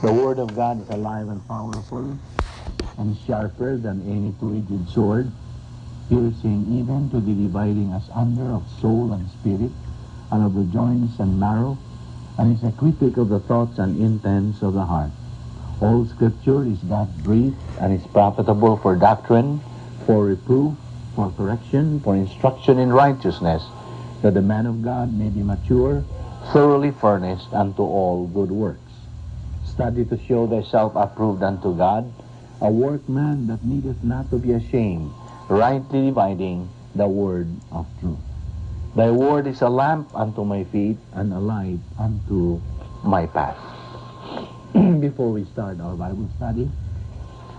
The Word of God is alive and powerful and sharper than any two-edged sword, piercing even to the dividing asunder of soul and spirit, and of the joints and marrow, and is a critic of the thoughts and intents of the heart. All Scripture is God-breathed and is profitable for doctrine, for reproof, for correction, for instruction in righteousness, that the man of God may be mature, thoroughly furnished unto all good works. Study to show thyself approved unto God, a workman that needeth not to be ashamed, rightly dividing the word of truth. Thy word is a lamp unto my feet and a light unto my path. Before we start our Bible study,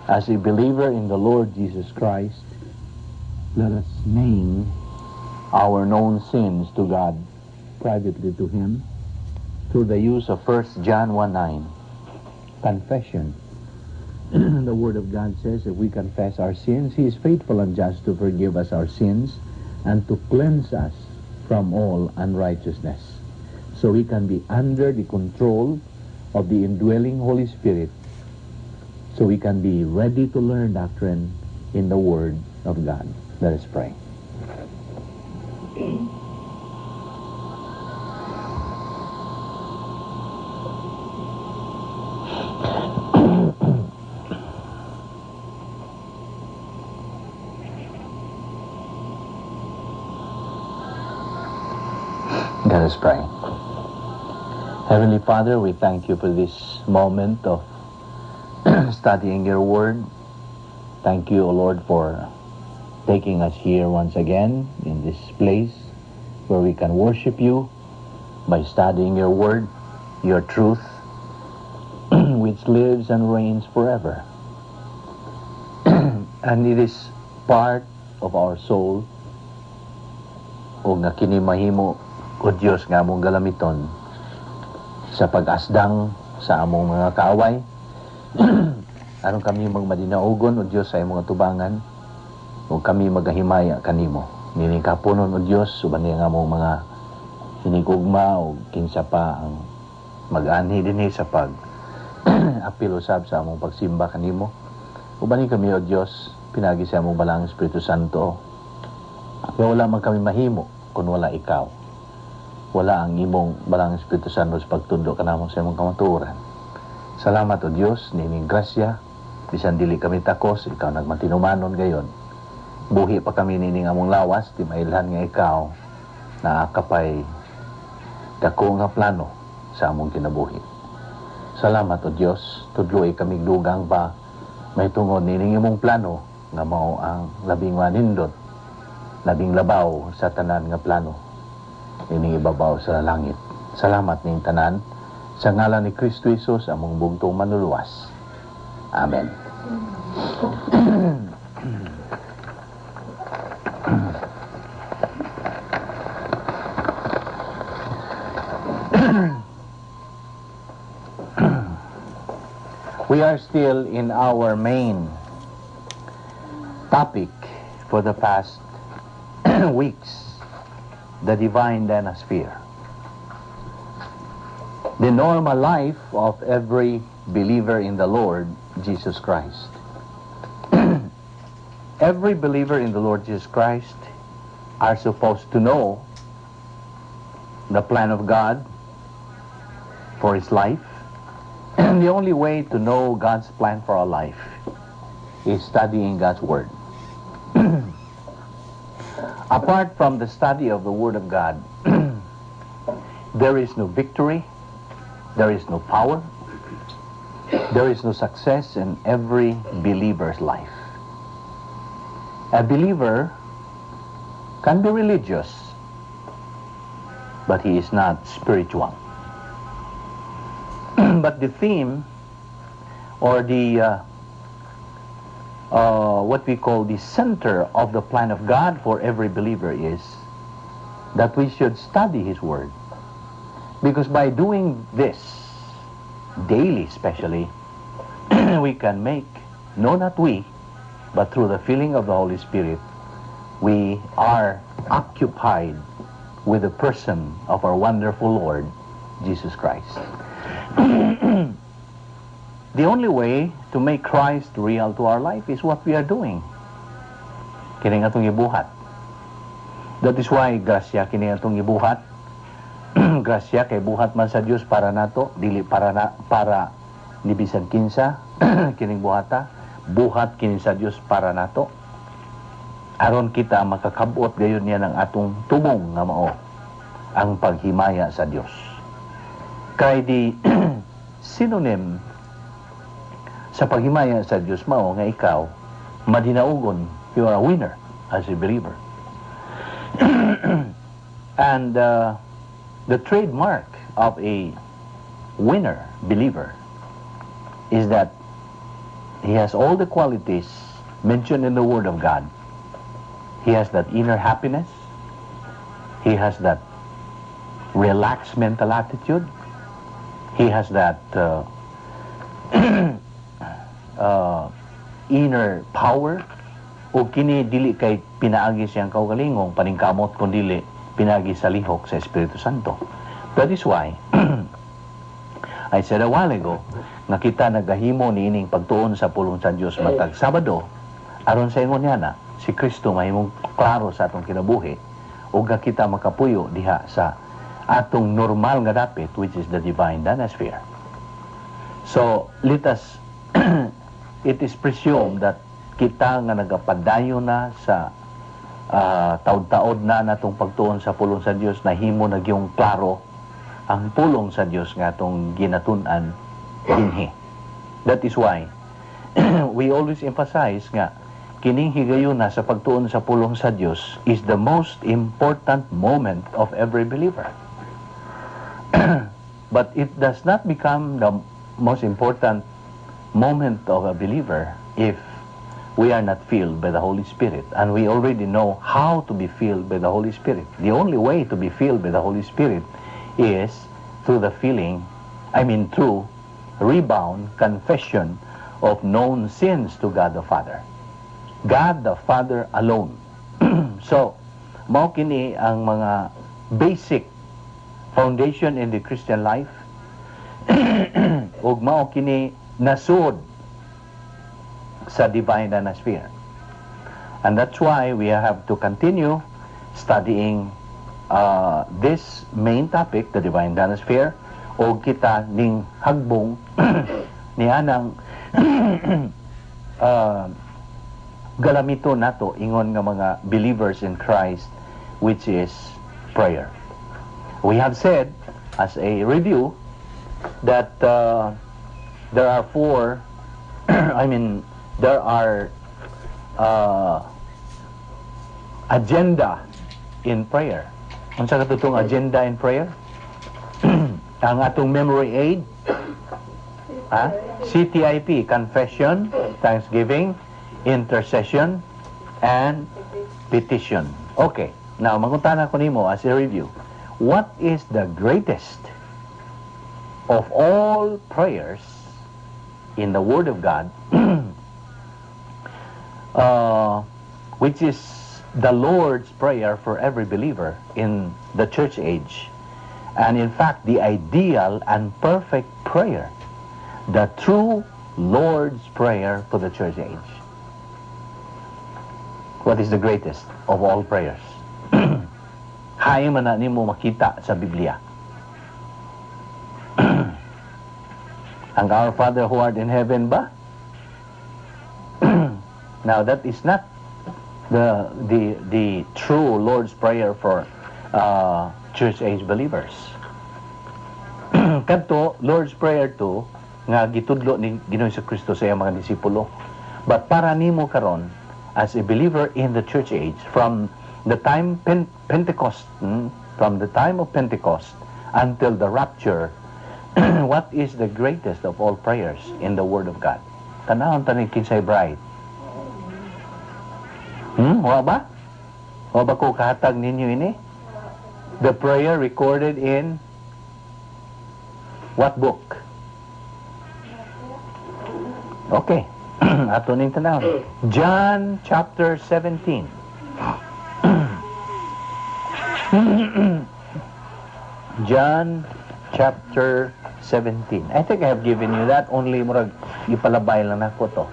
as a believer in the Lord Jesus Christ, let us name our known sins to God, privately to Him, through the use of 1 John 1:9. Confession. The Word of God says if we confess our sins, He is faithful and just to forgive us our sins and to cleanse us from all unrighteousness. So we can be under the control of the indwelling Holy Spirit, so we can be ready to learn doctrine in the Word of God. Let us pray. Let us pray. Heavenly Father, we thank you for this moment of studying your Word. Thank you, O Lord, for taking us here once again in this place where we can worship you by studying your Word, your truth, which lives and reigns forever. And it is part of our soul, o nga kini mahimo o Dios nga among galamiton sa pag-asdang sa among mga kaaway. Aron kami magmadinaugon o Dios sa imong atubangan, o kami magahimaya kanimo. Nining kapunon o Dios, uban niya nga among mga hinigugma o kinsa pa ang mag-anhi dinhi sa pag apil usab sa among pagsimba kanimo. Uban ni kami o Dios, pinagi sa among balang Espiritu Santo. Kaya wala man kami mahimo kung wala ikaw. Wala ang imong balang Espiritu Santo sa pagtudlo kanamo sa imong kamatuoran. Salamat o Dios nining grasya, bisan dili kami takos, ikaw nagmatinumanon gayon. Buhi pa kami nining among lawas, di mailhan nga ikaw naakapay dako nga plano sa among kinabuhi. Salamat o Dios, tudloy kami dugang pa may tungod nining imong plano nga mao ang labing manindot, labing labaw sa tanan nga plano ining ibabaw sa langit. Salamat ning tanan sa ngalan ni Kristo Jesus among bugtong manluluwas. Amen. We are still in our main topic for the past weeks, the divine dynasphere. The normal life of every believer in the Lord Jesus Christ. Every believer in the Lord Jesus Christ are supposed to know the plan of God for his life. And the only way to know God's plan for our life is studying God's Word. Apart from the study of the Word of God, there is no victory, there is no power, there is no success in every believer's life. A believer can be religious, but he is not spiritual. But the theme, or the what we call the center of the plan of God for every believer is that we should study His Word. Because by doing this, daily especially, we can make, no not we, but through the filling of the Holy Spirit, we are occupied with the person of our wonderful Lord, Jesus Christ. The only way to make Christ real to our life is what we are doing. Kini nga atong ibuhat. That is why grasya kini atong ibuhat. Grasya kay buhat man sa Dios para nato, dili para na, para ni bisan kinsa kining buhata, buhat kini sa Dios para nato. Aron kita makakabot gayon niya ng atong tumong nga mao ang paghimaya sa Dios. Kay di synonym sa paghimaya sa Dios mao nga ikaw madinaugon, you are a winner as a believer. And the trademark of a winner believer is that he has all the qualities mentioned in the Word of God. He has that inner happiness. He has that relaxed mental attitude. He has that inner power o kini dili kay pinaagi siyang kaugalingong paningkamot, kundi pinaagi sa lihok sa Espiritu Santo. That is why I said a while ago nga kita nagahimo niining pagtuon sa pulong sa Dios matag Sabado aron sa ingon niya na si Kristo mahimong klaro sa atong kinabuhi ug nga kita makapuyo diha sa atong normal nga dapit, which is the divine danasphere. So, let us it is presumed that kita nga nagapadayon na sa taod-taod na natong pagtuon sa pulong sa Dios, nahimo na gyung klaro ang pulong sa Dios nga atong ginatun-an dinhi. That is why we always emphasize nga kining higayuna sa pagtuon sa pulong sa Dios is the most important moment of every believer. But it does not become the most important moment of a believer if we are not filled by the Holy Spirit. And we already know how to be filled by the Holy Spirit. The only way to be filled by the Holy Spirit is through the filling, I mean, through rebound confession of known sins to God the Father. God the Father alone. So, mao kini ang mga basic foundation in the Christian life ug mao kini nasud sa divine sphere. And that's why we have to continue studying this main topic, the divine sphere, o kita ning hagbong ni anang galamito nato ingon nga mga believers in Christ, which is prayer. We have said as a review that there are four, I mean, there are agenda in prayer. Unsa katong agenda in prayer? Ang atong memory aid, ha? CTIP, confession, thanksgiving, intercession, and petition. Okay. Now, mangutana ko nimo as a review. What is the greatest of all prayers in the Word of God, which is the Lord's Prayer for every believer in the church age? And in fact, the ideal and perfect prayer, the true Lord's Prayer for the church age. What is the greatest of all prayers? Hain man na nimo makita sa Biblia. Ang "Our Father who art in heaven" ba? Now, that is not the true Lord's Prayer for church age believers. Kadto Lord's Prayer to nga gitudlo ni Ginoong Kristo sa iyang mga disipulo. But para nimo karon as a believer in the church age, from the time Pentecost, from the time of Pentecost until the rapture, what is the greatest of all prayers in the Word of God? Tanawon tanin kinsay bright. Wa ba? Wa ba ko kahatag ninyo ini? The prayer recorded in what book? Okay. Ato ning tanawon. John chapter 17. John chapter 17. I think I have given you that. Only murag ipalabay lang nako to.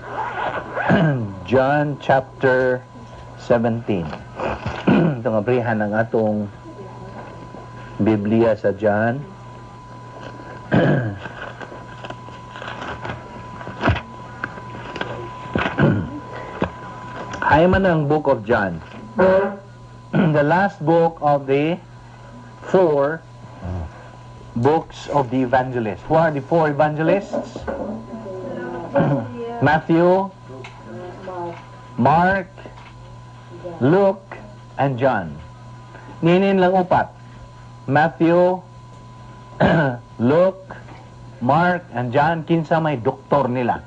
John chapter 17. Itong abrihan ang atong Biblia sa John. Ay man ang book of John. The last book of the four books of the evangelists. Who are the four evangelists? Matthew, Mark, Luke, and John. Ninin lang upat. Matthew, Luke, Mark, and John. Kinsa may doktor nila?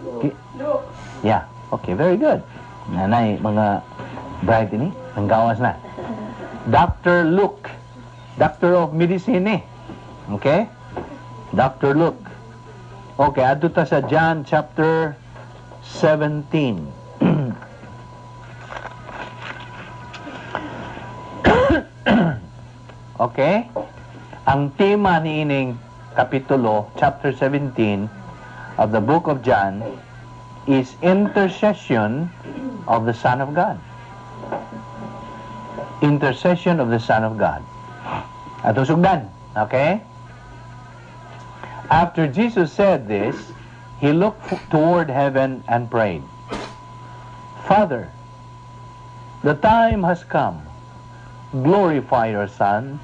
Luke. Yeah. Okay, very good. Nanay, mga bright ini, ang gawas na. Dr. Luke. Doctor of Medicine eh. Okay? Dr. Luke. Okay, adto ta sa John chapter 17. Okay? Ang tema ni ining kapitulo, chapter 17 of the book of John is intercession of the Son of God. Intercession of the Son of God. Ato sugdan. Okay? After Jesus said this, he looked toward heaven and prayed, "Father, the time has come. Glorify your Son,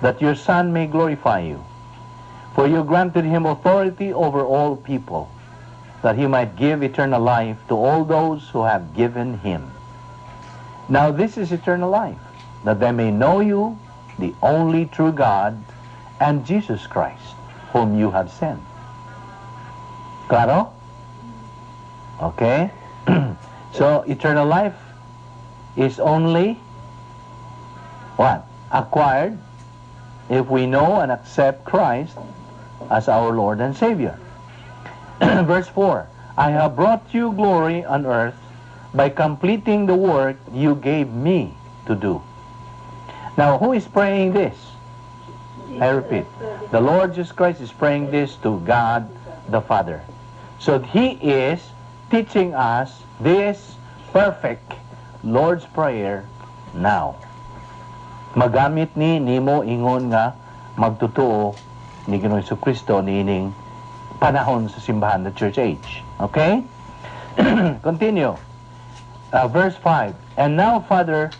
that your Son may glorify you. For you granted him authority over all people, that he might give eternal life to all those who have given him. Now this is eternal life, that they may know you, the only true God, and Jesus Christ, whom you have sent." Claro? Okay? So, eternal life is only what? Acquired if we know and accept Christ as our Lord and Savior. Verse 4, "I have brought you glory on earth by completing the work you gave me to do." Now, who is praying this? I repeat, the Lord Jesus Christ is praying this to God the Father. So He is teaching us this perfect Lord's Prayer now. Magamit ni nimo ingon nga magtotoo ni Ginoong Kristo niining panahon sa simbahan, the church age. Okay? Continue. Verse 5. "And now, Father,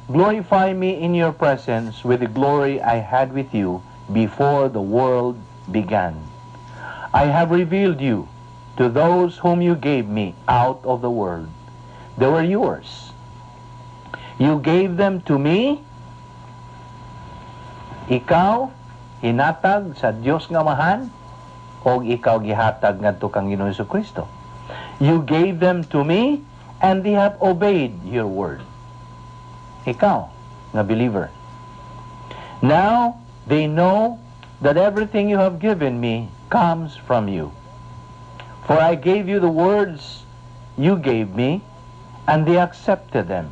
glorify me in your presence with the glory I had with you before the world began. I have revealed you to those whom you gave me out of the world. They were yours. You gave them to me." Ikaw, hinatag sa Dios nga Amahan, o ikaw gihatag ngadto kang Ginoong Kristo. "You gave them to me, and they have obeyed your word." Ikaw, nga believer. "Now, they know that everything you have given me comes from you. For I gave you the words you gave me, and they accepted them.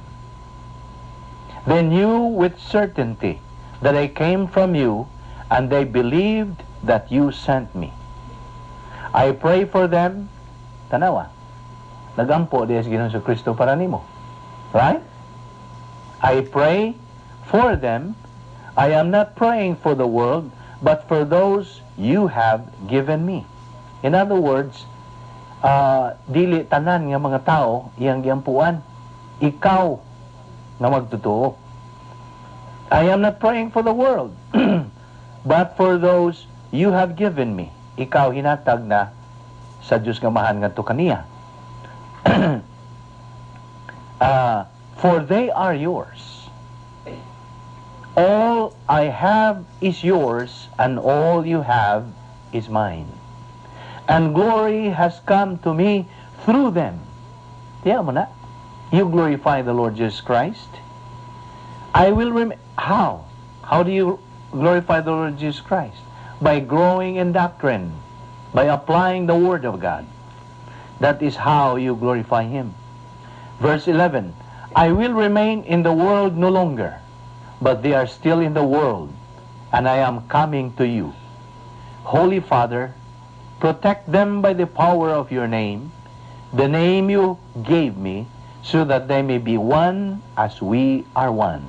They knew with certainty that I came from you, and they believed that you sent me. I pray for them." Tanawa. Nagampo diha si Ginoong Kristo para nimo. Right? "I pray for them. I am not praying for the world, but for those you have given me." In other words, dili tanan nga mga tao iyang giampuan. Ikaw nga magtotoo. "I am not praying for the world, but for those you have given me." Ikaw hinatag na sa Diyos nga Amahan ngadto kaniya. "For they are yours. All I have is yours, and all you have is mine. And glory has come to me through them." Tiya mo na. You glorify the Lord Jesus Christ. I will remain. How? How do you glorify the Lord Jesus Christ? By growing in doctrine, by applying the Word of God. That is how you glorify Him. Verse 11, "I will remain in the world no longer, but they are still in the world, and I am coming to you. Holy Father, protect them by the power of your name, the name you gave me, so that they may be one as we are one.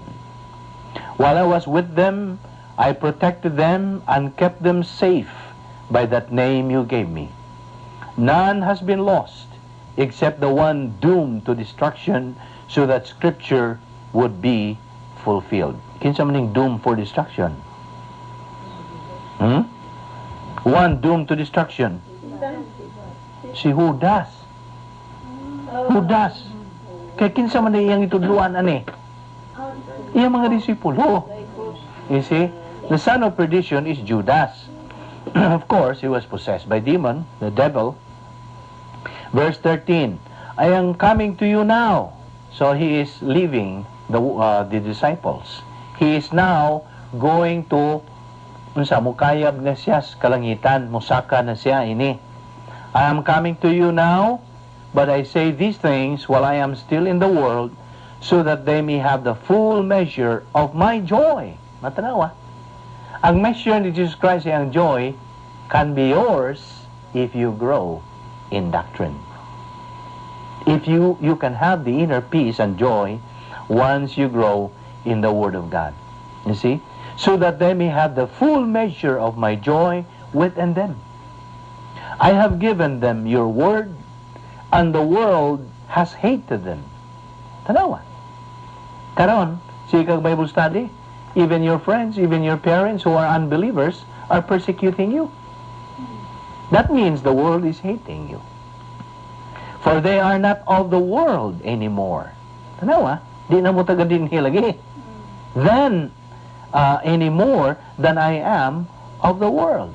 While I was with them, I protected them and kept them safe by that name you gave me. None has been lost except the one doomed to destruction, so that Scripture would be fulfilled. Kinsa man ning doomed for destruction? Hmm? One doomed to destruction. Si Judas. Judas. Kay kinsa man iyang itudluan ani? Iyang mga disipulo. You see? The son of perdition is Judas. Of course, he was possessed by demon, the devil. Verse 13, "I am coming to you now." So he is leaving the disciples. He is now going to unsa, mukayab na siya sa kalangitan, musaka na siya ini. "I am coming to you now, but I say these things while I am still in the world, so that they may have the full measure of my joy." Matanawa. Ang measure ni Jesus Christ, ang joy, can be yours if you grow in doctrine. If you can have the inner peace and joy once you grow in the Word of God. You see? "So that they may have the full measure of my joy within them. I have given them your word, and the world has hated them." Tanawa. Karon, sige kag Bible study, even your friends, even your parents who are unbelievers are persecuting you. That means the world is hating you. "For they are not of the world anymore." Tanawa, di na mo taga dinhi lagi. "Then, any more than I am of the world.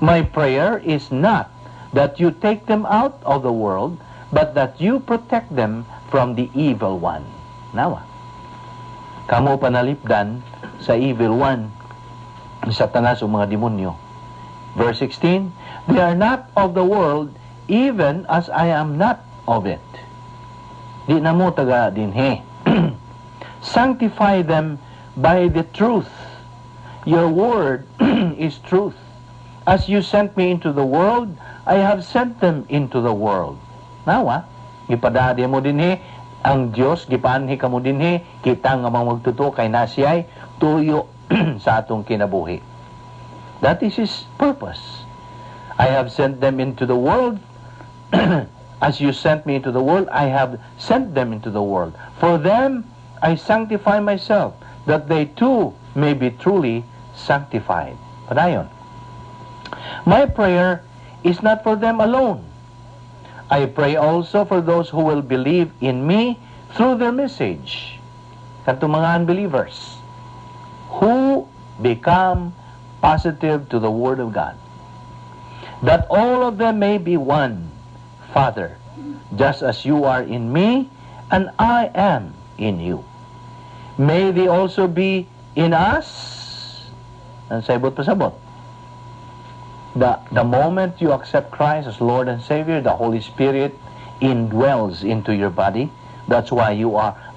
My prayer is not that you take them out of the world, but that you protect them from the evil one." Nawa. Kamo panalipdan sa evil one, Satanas o mga demonyo. Verse 16, "They are not of the world, even as I am not of it." Di na mo taga dinhi. "Sanctify them by the truth. Your word is truth. As you sent me into the world, I have sent them into the world." Nawa, gipadadi mo dinhi, ang Dios gipaanhi kamo dinhi, kita nga mga magtotoo kay nasiyay tuyo sa atong kinabuhi. That is His purpose. "I have sent them into the world. As you sent me into the world, I have sent them into the world. For them, I sanctify myself, that they too may be truly sanctified." Padayon. "My prayer is not for them alone. I pray also for those who will believe in me through their message." Katong mga unbelievers who become positive to the Word of God. "That all of them may be one, Father, just as you are in me and I am in you. May they also be in us." Ang saybot pasabot. The moment you accept Christ as Lord and Savior, the Holy Spirit indwells into your body. That's why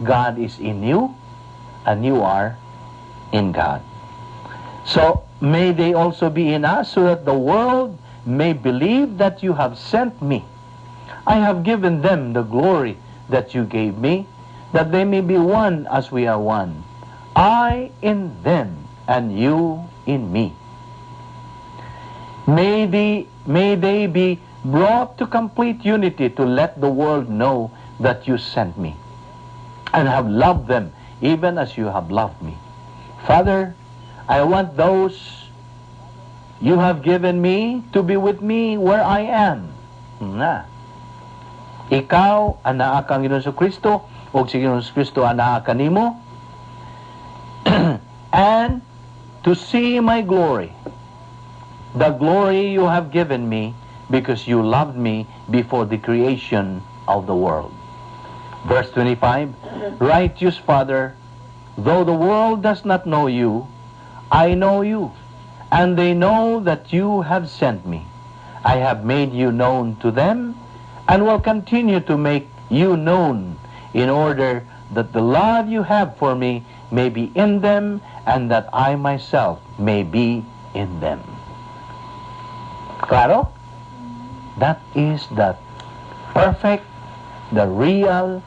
God is in you and you are in God. So, "may they also be in us so that the world may believe that you have sent me. I have given them the glory that you gave me, that they may be one as we are one. I in them and you in me. May they be brought to complete unity to let the world know that you sent me and have loved them even as you have loved me. Father, I want those you have given me to be with me where I am." Na. Ikaw, anaa kang Ginoong Kristo, o si Ginoong Kristo anaa kanimo, "and to see my glory, the glory you have given me because you loved me before the creation of the world." Verse 25, "Righteous Father, though the world does not know you, I know you, and they know that you have sent me. I have made you known to them and will continue to make you known in order that the love you have for me may be in them and that I myself may be in them." Klaro? That is the perfect, the real,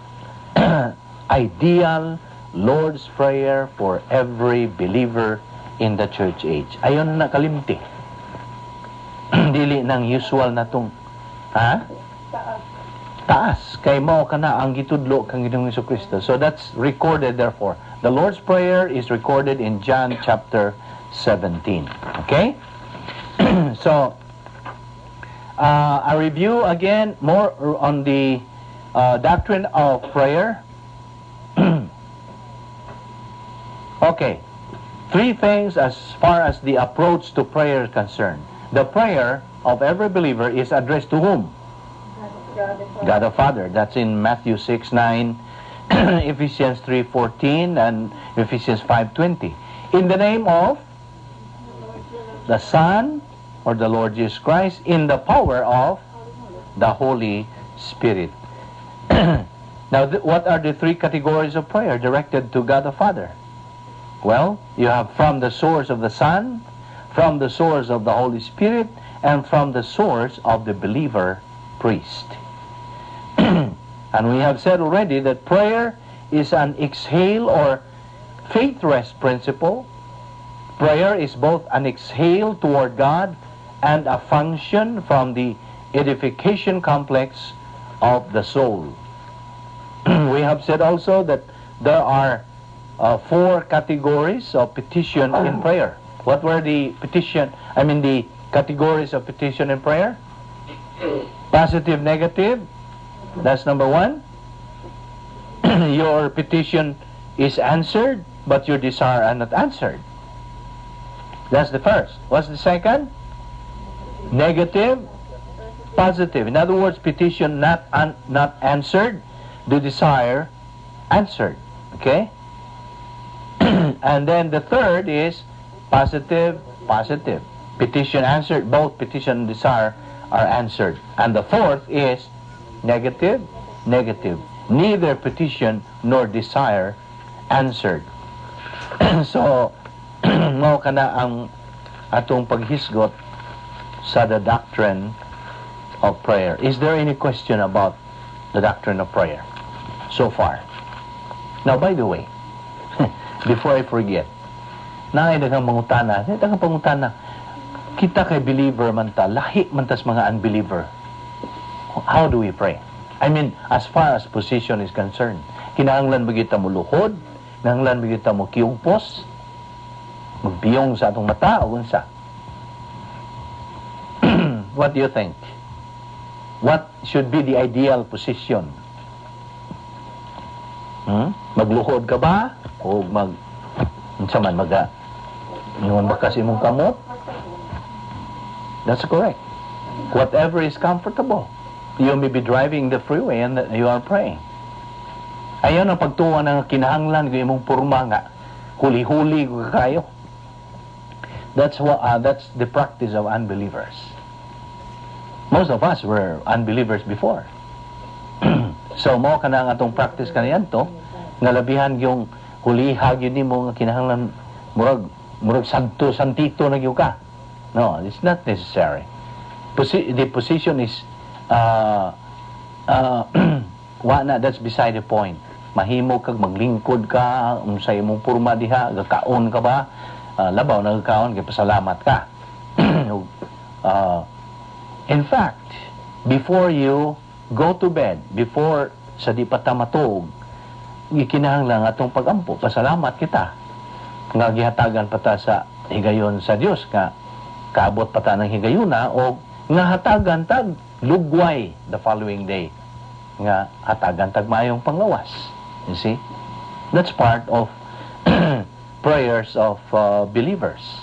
ideal Lord's Prayer for every believer in the church age. Ayaw na nakalimti. Dili nang usual na tong, ha? Taas. Taas. Kay mao kana ang gitudlo kang Ginoong Kristo. So that's recorded, therefore. The Lord's Prayer is recorded in John chapter 17. Okay? So, a review again more on the doctrine of prayer. Okay. Three things as far as the approach to prayer is concerned. The prayer of every believer is addressed to whom? God the Father. God the Father. That's in Matthew 6:9, Ephesians 3:14, and Ephesians 5:20. In the name of the Son or the Lord Jesus Christ, in the power of the Holy Spirit. Now, what are the three categories of prayer directed to God the Father? Well, you have from the source of the Son, from the source of the Holy Spirit, and from the source of the believer priest. And we have said already that prayer is an exhale or faith rest principle. Prayer is both an exhale toward God and a function from the edification complex of the soul. We have said also that there are four categories of petition in prayer. What were the petition, I mean, the categories of petition in prayer? Positive, negative. That's number one. Your petition is answered, but your desire are not answered. That's the first. What's the second? Negative, positive. In other words, petition not answered, the desire answered. Okay? And then the third is positive, positive. Petition answered, both petition and desire are answered. And the fourth is negative, negative. Neither petition nor desire answered. So, mao kana ang atong paghisgot sa the doctrine of prayer. Is there any question about the doctrine of prayer so far? Now, by the way, before I forget, naay daghang pangutana, kita kay believer man ta, lahi man tas mga unbeliever. How do we pray? I mean, as far as position is concerned, kinahanglan ba kita mo luhod? Kinahanglan ba kita mo kiyungpos? Magpiyong sa atong mata o unsa? What do you think? What should be the ideal position? Magluhod ka ba? O mag unsa man maga ingon ba kasi imong kamot? That's correct. Whatever is comfortable. You may be driving the freeway and you are praying. Ayaw na pagtuwa ng kinahanglan ng imong porma nga huli-huli ko kayo. That's the practice of unbelievers. Most of us were unbelievers before. So mao kana ang atong practice kaniadto nga labihan yung huliha gyud nimo nga kinahanglan murag santo santito na gyud ka. No, it's not necessary. The position is wa na, that's beside the point. Mahimo kag maglingkod ka, unsa imong porma diha, gakaon ka ba? Labaw nagkaon kay pasalamat ka. In fact, before you go to bed, before sa di pa ta matuog, gikinahanglan atong pagampo, pasalamat kita nga gihatagan pa ta sa higayon sa Dios nga kaabot pa ta ng higayuna o nga hatagan tag lugway the following day, nga hatagan tag maayong panglawas. You see, that's part of prayers of believers.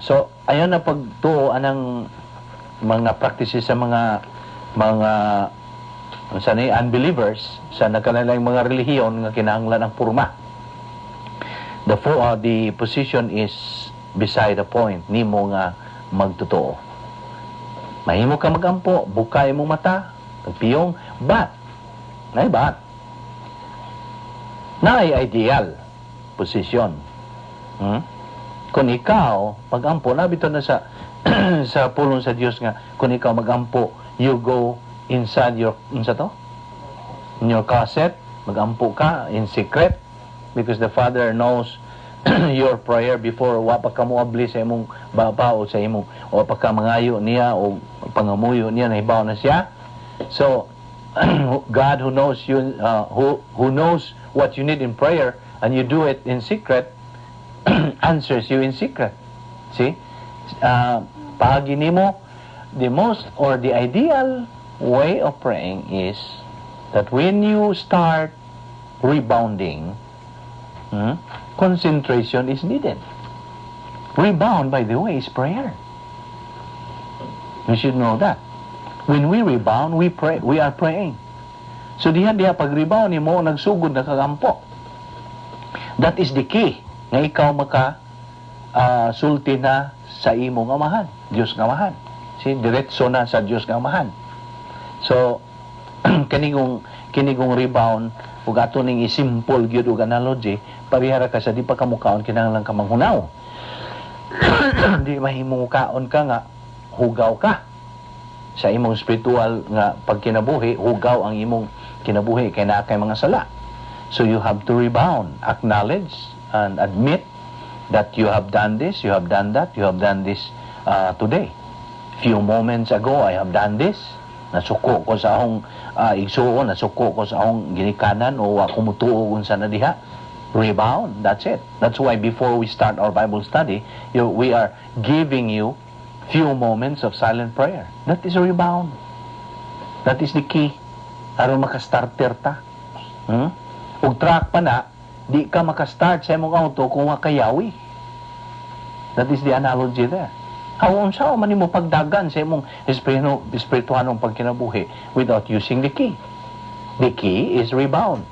So ayaw na pagtuo anang mga practices sa mga sa ni unbelievers sa nagkalain mga relihiyon nga kinahanglan ang porma. The position is beside the point nimo nga magtotoo. Mahimo ka magampo, bukay imong mata, pagpiyong, but nay but naay ideal position. Kung ikaw pagampo na bitaw na sa Sa pulong sa Dios nga kung ikaw magampo, you go inside your, unsa to? In your closet, magampo ka in secret because the Father knows your prayer before wa pa ka moabli sa imong baba o sa imong o pa ka mangayo niya o pangamuyo niya, nahibaw na siya. So God who knows you, who knows what you need in prayer and you do it in secret, answers you in secret. See? Paagi nimo, the most or the ideal way of praying is that when you start rebounding, concentration is needed. Rebound, by the way, is prayer. You should know that. When we rebound, we pray, we are praying. So diha diha pag rebound nimo, nagsugod na kagampo. That is the key nga ikaw maka sulti na sa imong Amahan, Dios nga Amahan. See, diretso na sa Dios nga Amahan. So kinigong rebound ug ato ning isimple gyud og analogy, pareha ra ka sa di pa ka mukaon, kinahanglan ka manghunaw. Di mahimong kaon ka nga hugaw ka sa imong spiritual nga pagkinabuhi, hugaw ang imong kinabuhi kay naa kay mga sala. So you have to rebound, acknowledge and admit that you have done this, you have done that, you have done this today. Few moments ago, I have done this. Nasuko ko sa akong igsuon, nasuko ko sa akong ginikanan o ako mutuo unsa na diha. Rebound, that's it. That's why before we start our Bible study, we are giving you few moments of silent prayer. That is a rebound. That is the key. Aron makastarter ta. Ug truck pa na, di ka makastart sa imong auto kung wa kayawi. That is the analogy there. How unsa man nimo pagdagan sa imong espirituhanong pagkinabuhi without using the key? The key is rebound.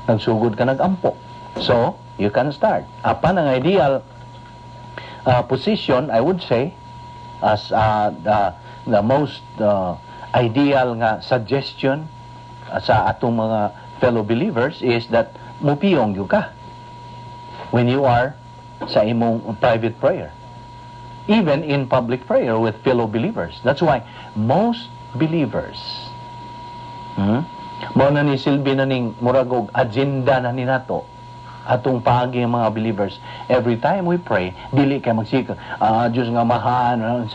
Nagsugod ka nagampo. So, you can start. Apan ang ideal position, I would say, as the most ideal nga suggestion sa atong mga fellow believers is that mupiyong gyud ka when you are sa imong private prayer, even in public prayer with fellow believers. That's why most believers, mao na ni silbi na ning murag og agenda na ni nato atong paagi ang mga believers. Every time we pray, dili kay magsika, "Diyos nga Amahan,"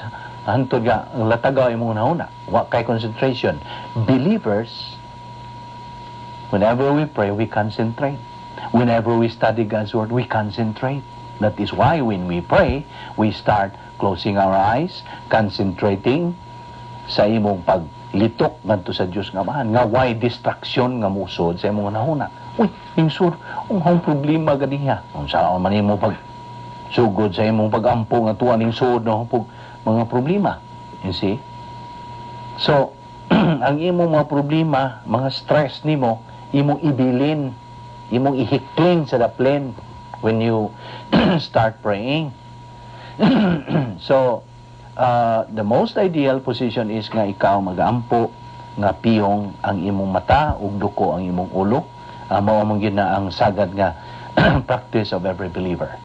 hantod ga latagaw imong hunahuna, wa kay concentration. Believers, whenever we pray, we concentrate. Whenever we study God's Word, we concentrate. That is why when we pray, we start closing our eyes, concentrating sa imong paglitok ngadto sa Dios nga Amahan nga way distraction nga musod sa imong hunahuna. "Uy, lingsur, ang akong problema ganiha." Unsa man nimo pag sugod sa imong pagampo nga tuwa ning sud no pug mga problema. You see? So, ang imong mga problema, mga stress nimo, imong ibilin, imong ihikling sa daplin when you start praying. So, the most ideal position is nga ikaw magaampo nga piyong ang imong mata ug duko ang imong ulo. Mao man gyud na ang sagad nga practice of every believer.